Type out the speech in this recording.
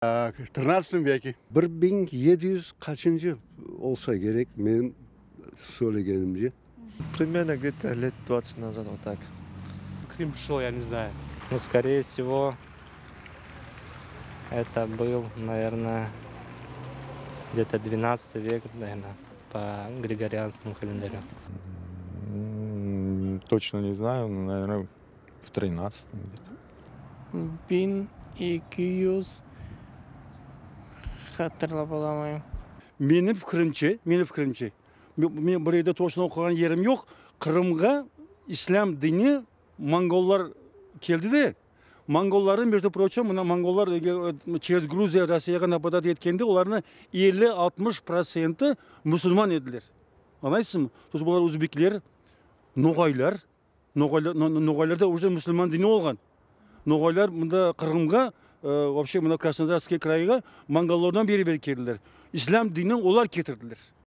XIII веке. 1700 qaçıncı olsa kerek, menim söylegenimce. Примерно где-то лет 20 назад, вот так. Крым шел, я не знаю. Ну, скорее всего, это был, наверное, где-то 12 век, наверное, по григорианскому календарю. Точно не знаю, но, наверное, в 13-м где-то. 1200, hatırlap olamayım. Menim fikirimce, men bir yerde toçno oquğan yerim yoq, Qırımğa islâm dini mongollar keldi de, mongollarnıñ, между прочим, mına mongollar через Грузия Rossiyağa нападать etkende, olarnı 50-60 procenti musulman ediler. Añlaysızmı? То есть bular özbekler, noğaylar, noğaylarda уже musulman dini olğan. Noğaylar mında Qırımğa, вообще mına Краснодарский крайğa mongollardan beri keldiler. İslâm dinini olar ketirdiler.